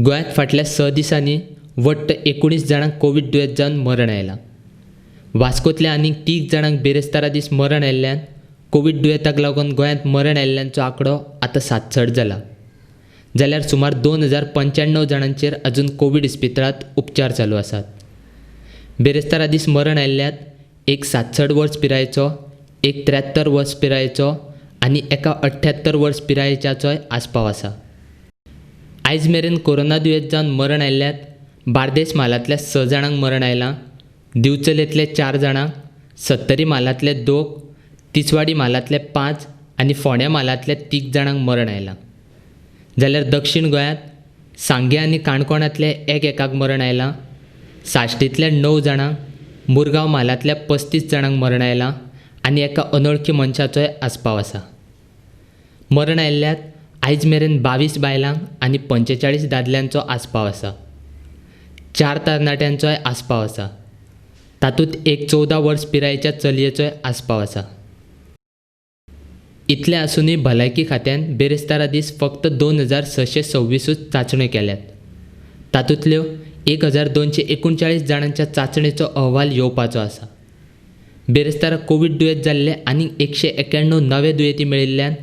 गोंयांत फाटल्या 6 दिसांनी वट्ट 19 जाणांक कोवीड दुयेंत जावन मरण आयलां. वास्कोंतल्या आनीक 3 जाणांक बिरेस्तारा दीस मरण आयिल्ल्यान कोवीड दुयेंताक लागून गोंयांत मरण आयिल्ल्यांचो आंकडो आतां 760 जाला. जाल्यार सुमार 2095 जाणांचेर अजून कोवीड इस्पितळांत उपचार चालू आसात. बिरेस्तारा दीस मरण आयिल्ल्यात एक 67 वर्स पिरायेचो, एक 73 वर्स पिरायेचो आनी एका 78 वर्स पिरायेच्याचोय आस्पाव आसा. आयज मेरेन कोरोना दुयेंत जावन मरण आयिल्ल्यात बार्देस म्हालांतल्या 6 जाणांक मरण आयलां, दिवचलेंतले 4 जाणांक, सत्तरी म्हालांतले 2, तिसवाडी म्हालांतले 5 आनी फोंड्या म्हालांतले 3 जाणांक मरण आयलां. जाल्यार दक्षिण गोंयांत सांगें आनी काणकोणांतले एक एकाक मरण आयलां, साश्टींतल्या 9 जाणांक, मुरगांव म्हालांतल्या 35 जाणांक मरण आयलां आनी एका अनोळखी मनशाचोय आस्पाव आसा. मरण आयिल्ल्यात आयज मेरेन 22 बायलांक आनी 45 दादल्यांचो आस्पाव आसा. 4 तरणाट्यांचोय आस्पाव आसा. तातूंत एक 14 वर्स पिरायेच्या चलयेचोय आस्पाव आसा. इतलें आसुनूय भलायकी खात्यान बिरेस्तारा दीस फक्त 2626 चांचण्यो केल्यात. तातूंतल्यो 1239 जाणांच्या चांचणेचो अहवाल येवपाचो आसा. बिरेस्तारा कोवीड दुयेंत जाल्ले आनीक 191 नवे दुयेंती मेळिल्ल्यान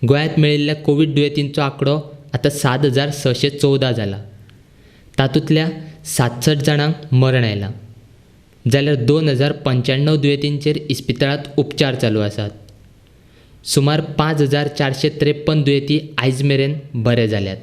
गोंयांत मेळिल्ल्या कोवीड दुयेंतींचो आंकडो आतां 7614 जाला. तातूंतल्या 67 जाणांक मरण आयलां. जाल्यार 2095 दुयेंतींचेर इस्पितळांत उपचार चालू आसात. सुमार 5453 दुयेंती आयज मेरेन बरे जाल्यात.